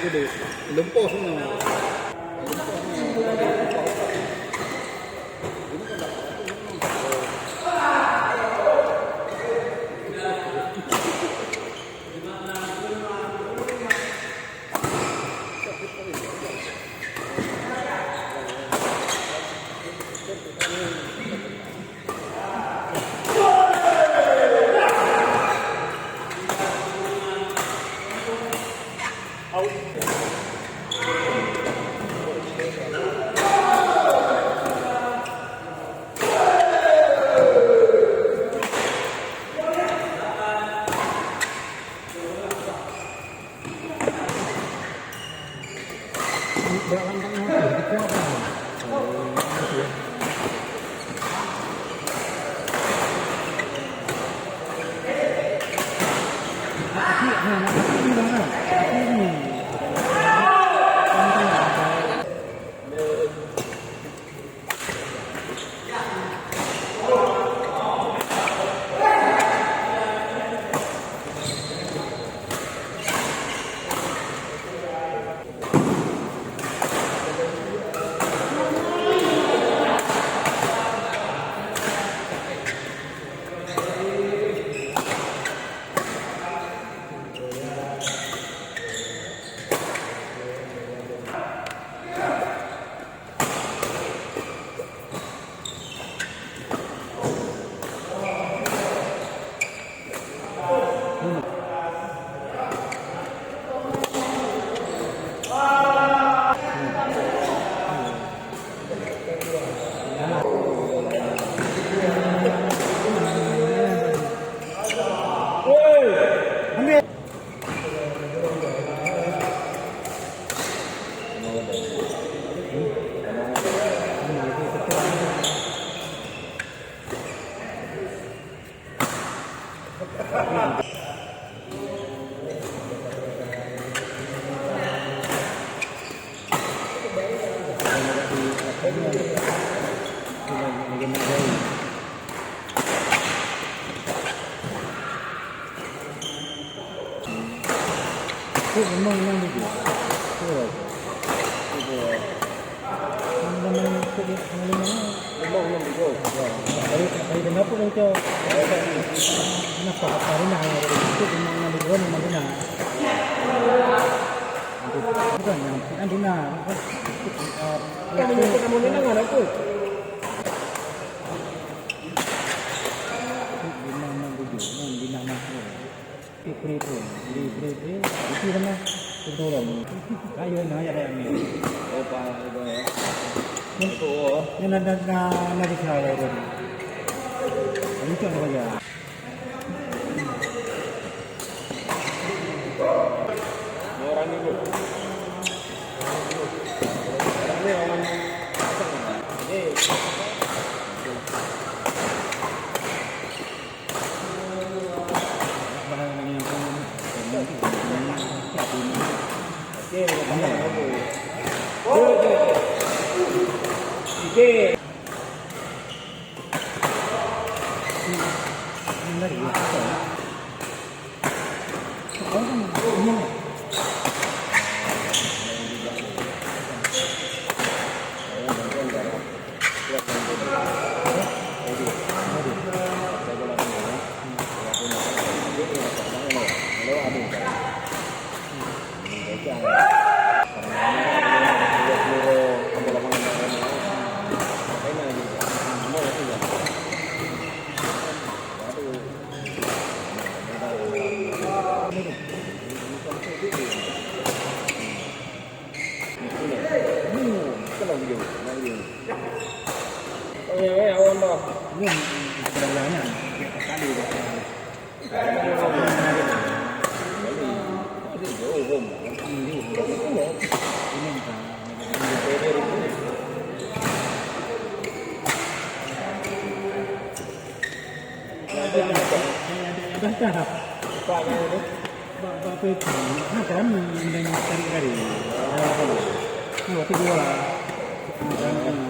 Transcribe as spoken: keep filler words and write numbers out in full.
Lumpoh semua. Kok memang nyan begitu? Kok. Kok. Memang kok dia, memang. Memang nyan begitu. Ya. Dari, dari kenapa dia cakap? Kenapa? Apa dia nak? Kok memang nyan begitu, memang dia nak. Bukan yang, yang dia nak. Bukan yang dia nak. Bukan yang dia nak. Kok memang nyan begitu, memang dia nak. Pri, pri, pri. Pri, pri, pri. Itu sama. Itu orang. Ayo, nah, ya, ya, ni. Oh, Pak, itu ya. Ni, itu, oh. Ni nak, nak, nak, nak bicara tadi. Ini tak ada. Orang ni. Ini orang. Ini. Bak, bak peti, ha, kan, dan tarik garis. Oh, tu dua. Ha, kan, ha.